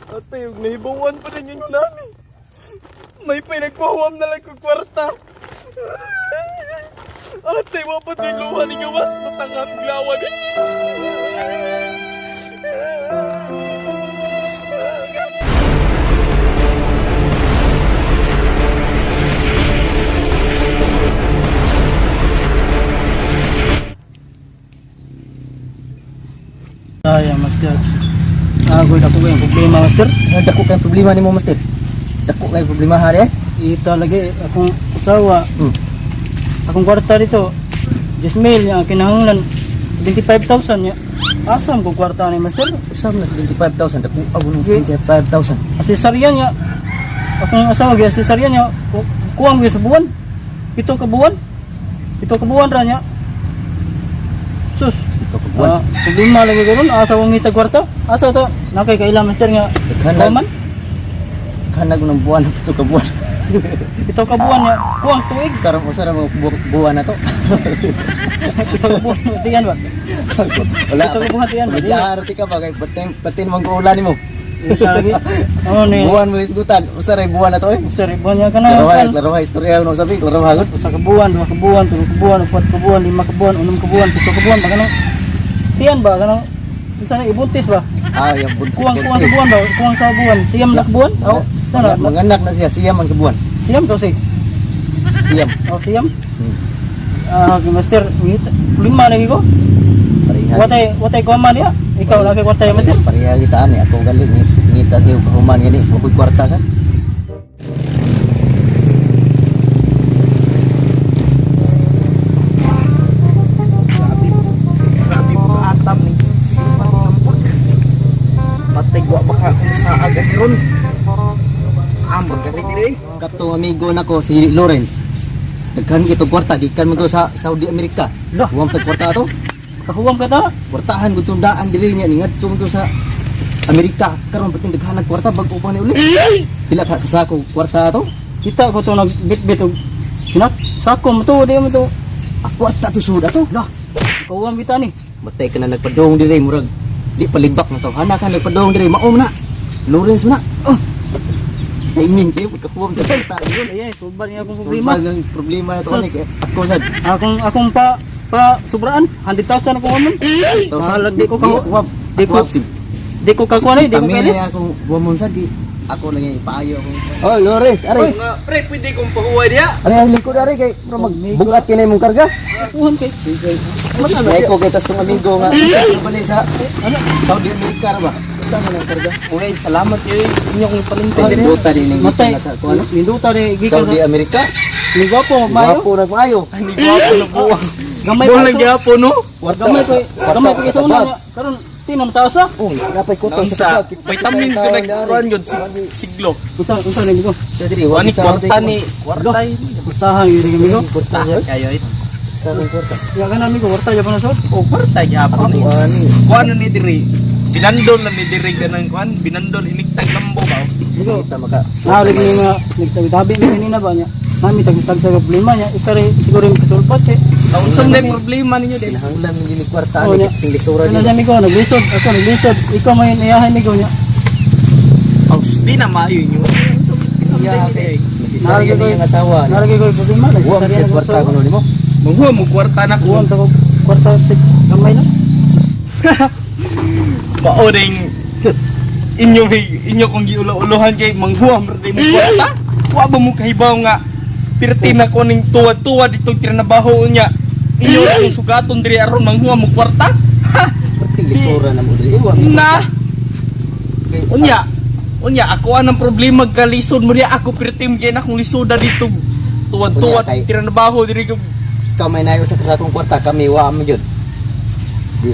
Ate, yung nahibawan pa rin yung nani. May pinagpahuam na lang kong kwarta. Ate, wa pa to'y luha ni gawas. Matangam glawan. Ay, master. Ako dako kayong problema, master. Ano, dako kayong problema nimo, master? Dako kayong problema hari eh. Ito lagi akong asawa. Akong kwarta dito. 10 mil niya ang kinahanglan. 75,000 niya. Asam ko kwarta ni master? Usam na 75,000, dako ako ng 75,000. Asesarya niya. Akong asawa gyud asesarya niya. Kuwang gyud sa buwan. Ito ka buwan. Ito ka buwan ra niya. Sus. Ito ka buwan. Ah, problema lagi karon asa ko ngita kwarta. Asa to? Nakay kaila master nga. Daghan Kuman? Kanag ng buwan ito ka buwan. Ito ka buwan niya. Kuwang tuig. Sarap usara mga buwan na to. Ito ka buwan. Tiyan ba? Wala. Ito ka buwan tiyan ba? Magyari ka ba kay patin patin mang ulan nimo. Ito lagi. Oh ni. Buwan mo isgutan. Usara buwan na to eh. Sorry, buwan niya ka na. Klaro klaro istorya no sabi klaro hagod. Usa ka buwan, duha ka buwan, tulo ka buwan, upat ka buwan, lima ka buwan, unom ka buwan, pito ka buwan, ba kanang tiyan ba kanang unsa na ibuntis ba? Ah, yung buntis. Kuwang kuwang sa buwan ba? Kuwang sa buwan, siyam na ka buwan? Oh, sana Manganak na siya, siyam ang kabuan. siyam to si. Siyam. Oh, siyam. Hmm. Ah, okay, master, ngita lima lagi ko. Pareha. Watay watay ko man niya. Ikaw lagi kwarta ya, master. Pareha kita ani ako gali ngita siya kahuman gani, wakoy kwarta sa. Grabe, grabe po atam ni Lampak. Patay wa baka kung sa agad ron. Ah, magaling dili. Katong amigo nako si Lawrence. Daghan kito kwarta gikan mo to sa Saudi America. Lah. Huwag tag kwarta ato. Kahuwam ka ta? Kwartahan gud tong daan diri niya ningadto mo to sa Amerika. Karon pating daghan nag kwarta bag-o pa ni uli. Pila ka kasako kwarta ato? Kita ko to nagbitbit og sinak. Sako mo to, di mo to. Ah, kwarta to sud ato. Lah, kahuwam kita ni. Matay ka na nagpadong diri murag di palibak na to. Hana ka nagpadong diri maom na. Lawrence mo na. Oh. Timing kayo pagkakuwam ta kwarta yun. Ay, sulban niya akong problema. Problema ng problema na to ani kay ako sad. Akong akong pa sobraan 100,000 akong amon. Mahalag di ko ka di ko di ko kakuha ni, di ko Kami kaya. na akong wamon sad di ako lang yung ipaayo akong. Oh, Lawrence, are. Nga, pre, pwede kong pahuway diya. Are ang lingkod are kay murag magbugat kini imong karga. Kuhan kay. Mas ko kay tas tong amigo nga bali sa Saudi America ra ba? Unsa man ang karga? Uy, salamat yun. Inyo kong palintay. Nindota din ning Matay. gikan na sa kuan. Ninduta ni gikan Saudi sa America. ni gwapo mayo. Gwapo na maayo. Hindi gwapo na buwang. Gamay pa Buwang lang so. gyapon, no? Kwarta Gamay ko kwarta gamay ko sa isuna tabag. niya. Karon tinam taas ah. Oh, napay kwarta sa Unsa, tabag. vitamins ko nagkuhan yun, siglo. Unsa unsa ni ko? Sa diri wa Ani kita kwarta ni, kwarta ni. Kwartahan yun ni ko. Kwarta siya. Kayo eh. Sa akong kwarta. Ya kana mi ko kwarta gyapon na sod. Oh, kwarta gyapon ni. Ako ani. Kuan na ni diri. Binandol na ni diri ganang kuan, binandol iniktag lambo ba? Migo. Kita maka. Na lagi ni mga nagtabi-tabi mi kanina ba niya. Nami tag-tag sa problema niya. Ikare siguro yung kasulpat eh. Unsa na problema ninyo di? Kinahanglan man gyud ni kwarta Oh, ani niya. ting lisura Ano gyud. niya migo, naglisod. Ako naglisod. Ikaw may iyahan migo niya. Oh, di na maayo inyo. Iya kay necessary ni ang asawa. ni. Nalagay ko yung problema. Wa man siya kwarta kuno nimo. Manghuwa mo kwarta na Buwan ko. ta ko kwarta sa gamay lang. Mao ring inyo inyo kong giulo-ulohan kay manghuwa mo rin mo kwarta. Wa ba mo kahibaw nga pirti na ko ning tuwa-tuwa dito trinabaho niya. Inyo akong sugaton diri aron manghuwa mo kwarta. Ha! Perting lisura na mo diri. Eh, wa mi. Na Kay- unya. Unya ako anang problema galisod mo diya ako pirti mo na akong lisuda dito. Tuwa-tuwa Unya, kay- trinabaho diri ko. Ikaw may nayo sa kasakong kwarta kami wa man gyud.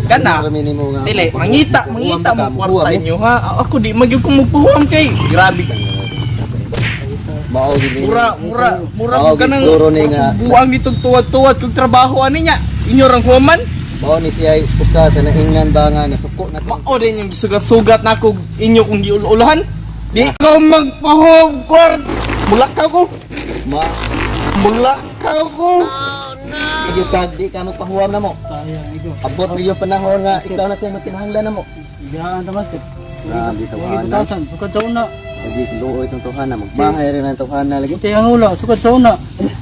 Kana. Kami nimo nga. Dili, mangita, mangita ka, mo kwarta inyo ha. Ako di magyud ko magpahuam kay. Grabe. Mao gid ni. Mura, mura, mura Mao mo ka gid nang siguro ni nga. buang dito tuwad-tuwad kung trabaho ani niya. Inyo rang human. Mao ni siya ay usa sa naingnan ba nga nasuko na to. Mao din yung gisugat-sugat na ako inyo kung giululahan. Di ko magpahog kwart. Mulakaw ko. Ma Mulakaw ko. iyo ka di ka magpahuam na mo. Tayo, amigo. Abot na yung panahon nga ikaw na siya makinahanglan na mo. Biyaan ta master. Grabe Lagi tawhana. butasan, sukad sa una. Lagi luoy itong tawhana, magbahay rin ang tawhana lagi. Puti ang ula, sukad sa una.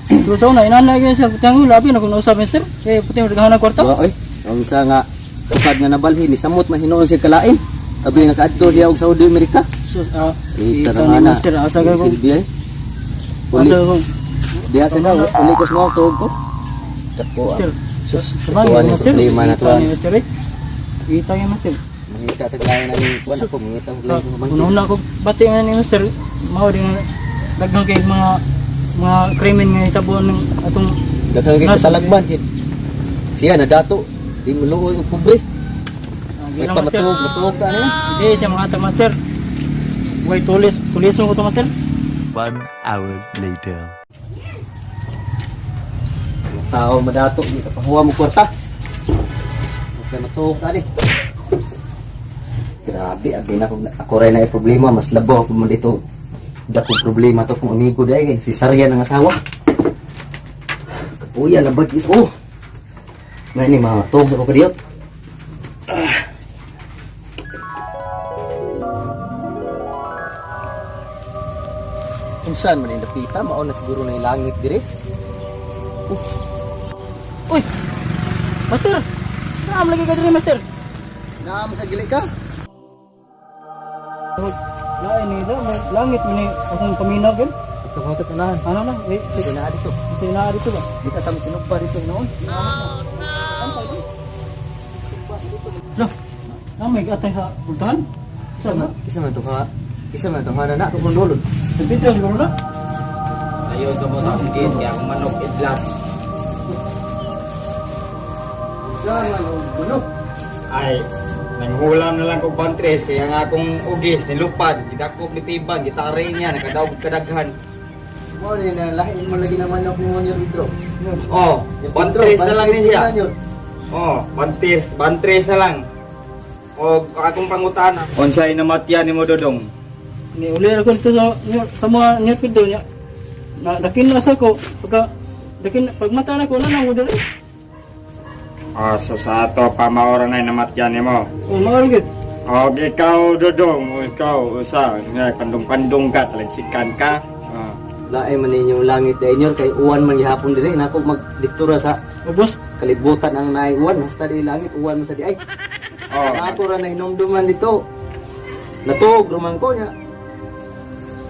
Sukad sa una, inana gyud siya puti ang ula, abi na kung nausap, mister. Kay puti mo daghan kwarta. Wa oy, ang sa nga sukad nga nabalhin ni samot man hinuon siya kalain. Abi nakaadto siya og Saudi America. So, ah, Kita ito ni tawhana. master, asa ka ko. Silbi ay. Uli, Asa ko, diha sa nga uli ko sa mga tuog ko. Dako. master. Sus, Sabang, tuwan ni master. problema na Ito tuwan. ni master eh. Ito ni master. Mangita taglayan ang kuan ako, mangita og lain ko mangita. Una ko bati nga ni master, mao din nga daghan kay mga krimen nga itabuan ng atong Daghang kay Nasa- katalagman kid. Siya na dato, di mo luoy og pobre. May gilang master. pamatuog, matuog ka niya. Hindi siya mga atang master. Way tulis, tulison ko to master. 1 hour later. Tao madato, di ka pahuwa mo kwarta. Okay, matuog ka ni. Grabe, abi na kung ako rin na problema, mas labo ako mo dito. Dako problema to kung amigo dahil kay si Sarya ng asawa. Kapuya labad is oh. Ngayon ni mga tuog sa ko kadiyot. Ah. Kung saan man ang dapita, mao na siguro na yung langit dire. Uy! Master! Naam lagi ka diri master. Naam sa gili ka. Lain ni langit ni akong paminaw gyud. Ito ko ito unahan. Ano na? Eh, Ito na dito. ito na dito ba? Dito kami sinugpa dito noon. Lah, namay atay sa pultahan. Isa man, isa man to ka. Isa man to ha na na kung dulon. Sa Pedro siguro na. Ayun ka mo sa akong gate, kaya akong manok idlas. Manok. Ay, nanghulam na lang kog bantres, kaya nga akong ugis, nilupad, gidakop ni Tiban, gitaray niya, nakadaog kadaghan. Mo ni na lahi mo lagi na manok ni Monyo Pedro. Oh, bantres na lang ni siya. Oh, bantres, bantres na lang. O akong pangutana. Unsay namatyan nimo Dodong? Ni uli ra ko dito sa mga niya Pedro niya. Na dakin na sa ko pagka dakin pagmata na ko na nang diri. Ah, so sa ato pa maora na namatyan nimo. Oh, mga gyud. Og ikaw Dodong, o ikaw usa, nga pandong-pandong ka, talinsikan ka. Ah. Lain man ninyo langit dahil inyo kay uwan man gihapon dire nako magdiktura sa Ubos. kalibutan ang naay uwan hasta di langit uwan man sa di ay. Oh, Ako ra na hinumduman dito. Natuog ruman ko niya.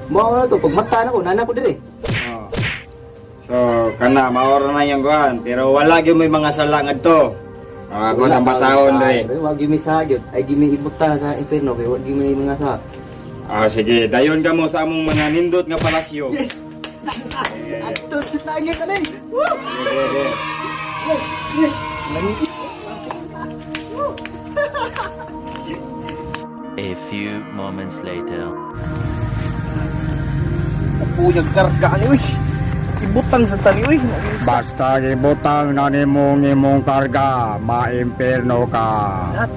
Mao na to pag mata na ko nana ko dire. Oh. So, kana maora na yung kuan, pero wala gyud may mga sala ngadto. Ah, ako nang basahon dre. Wa gyud mi sa gyud. Ay gyud mi ibutang sa impierno kay wa gyud mi mga sa. Ah, sige, dayon ka mo sa among mga nindot nga palasyo. Yes. Adto sa langit ani. Woo! Sige, sige. Yes. Yes. Langit. A few moments later. Puyag karga ani uy. Ibutang sa tani uy. Basta ibutang na nimo ang imong karga, maimperno ka. At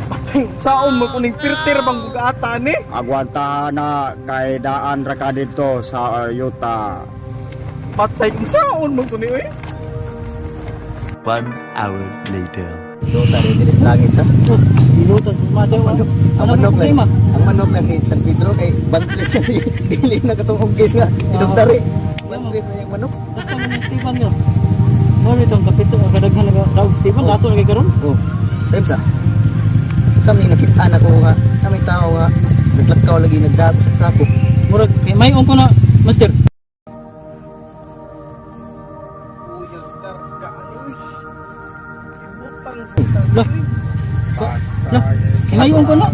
patay saon mo kuning pirtir bang bugata ni? Agwantahan na kay daan ra ka dito sa yuta. Patay kung saon mo kuni uy. 1 hour later. Dota rin dire sa langit sa. Dilutan mata Ang ano manok lang. problema? Ang manok lang kay San Pedro kay bantris na dili na katong ugis nga inugtari. Bantris na yung manok. Basta man yung Steven yun. Mo itong kapito ang kadaghan na daog Steven ato lagi karon. Oh. Time sa. Sa may nakita na ko nga, na may tao nga naglakaw lagi nagdago sa sako. Murag kay may ko na master. Puyag karga ani uy. Ibutang sa tani. Lah. Lah, kay may ko na.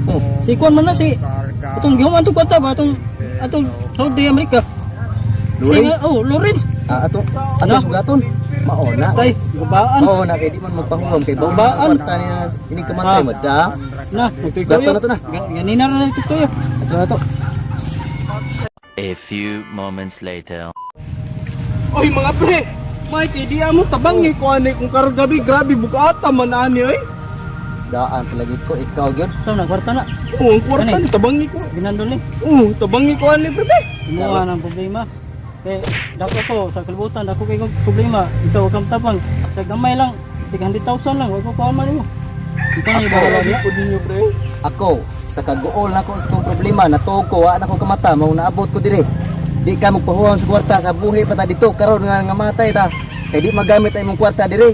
Oh. Si kuan man na si atong gihuman atong kwarta ba atong atong Saudi America. Si Lawrence? nga, oh, Lawrence. Ah, atong atong sugaton. Mao na. Tay, gubaan. Mao na kay di man magpahuwam kay bawo. Babaan. Kwarta niya ini kamatay Ah. mo da. Na, nagtuyo. Gato na to na. Ganina ra na nagtuyo. Ato na to. A few moments later. Oy mga pre, Mike, di mo tabang ko ani kung karon gabi grabe bugata man ani oy. Daan palagi ko ikaw gyud. Ito na kwarta na. Oh, ang kwarta Ani? ni tabangi ko. Ginandol ni. Oh, tabangi ko ani pre. Kumuha ng problema. Kay dako ko sa kalibutan dako kay kong problema. Ikaw kang tapang sa gamay lang 300,000 lang wag mo pa man mo. Ikaw na yung bahala niya. Pud ninyo, pre. Ako, sa kaguol na ko sa kong problema, natuog ko, wa na ko kamata, mao naabot ko dire. Di ka magpahuwam sa kwarta sa buhi pa ta dito karon nga nga matay ta. Kay di magamit ang imong kwarta dire.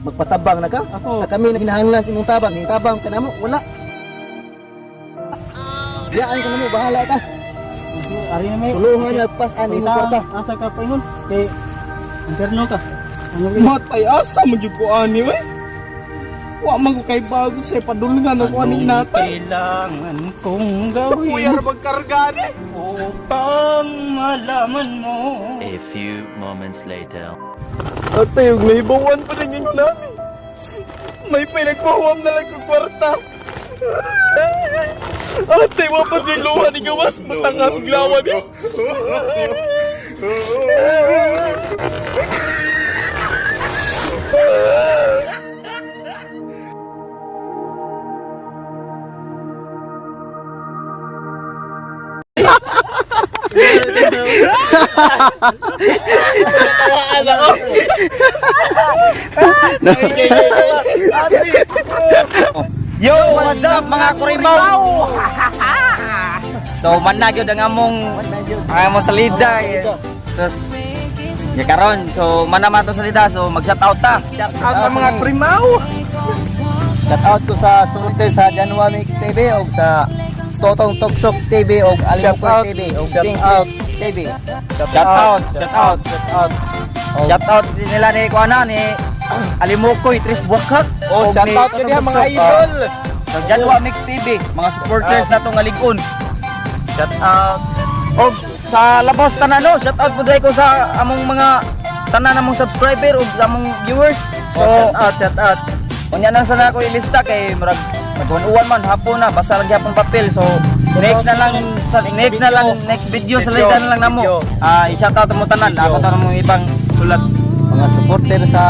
Magpatabang na ka. Ako. Sa kami naghinahanglan sa imong tabang, tabang ka namo, wala. Diyaan ka namo, bahala ka. Ari na may. Suluhan na pasan imong kwarta. Asa ka paingon? Kay interno ka. Ano ba? Matay asa man jud ko ani we. Wa man ko kay bago sa padulngan ako ani inatay. Kailangan kong gawin Kuya ra magkarga ni. upang malaman mo. A few moments later. Atay, ug nahibawan pa rin yung nami. May pinagpahuam na lang kong kwarta. Atay, wa pa yung luha ni gawas. Matang ang lawa niya. Yo, what's up mga kurimaw? So man na gyud ang among salida. Eh. So, ya karon, so man na man to salida, so mag-shout out ta. Shout out sa mga kurimaw. Shout out ko sa Surte sa Janwa Mix TV og sa Totong Toksok TV og Alimukoy TV og Pink Out TV. Shout out, shout out, Shout out. Shout out din nila ni kuana ni Alimukoy Tris Buwakhak. Oh, Og shout ni out yun mga Totong Tugsok. idol. Sa Janwa Mix TV, mga supporters na tong alikon. Shout out. Og sa labos tanan no, shout out pud ko sa among mga tanan namong subscriber ug sa among viewers. So, Oh, shout out, shout out. Unya lang sana ako ilista kay murag nagwan man hapon na basta lang gyapon papel. So next na lang sa next na lang next video sa Video. na lang namo. Video. Ah, i-shout out mo tanan. Ako tanan mong ibang sulat Mga supporter sa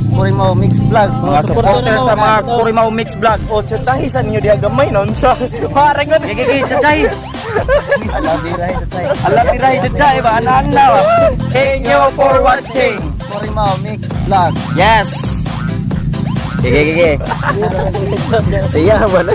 Kurimaw Mix Vlog. mga supporter sa mga Kurimaw Mix Vlog. Oh, tsatsahi sa ninyo diha gamay non sa. Parang ganun. Gigi gigi tsatsahi. Alabirahe tatay. Alam ni Rai tsatsahi ba ana ba. Thank you for watching. Kurimaw Mix Vlog. Yes. Gigi gigi. Siya wala.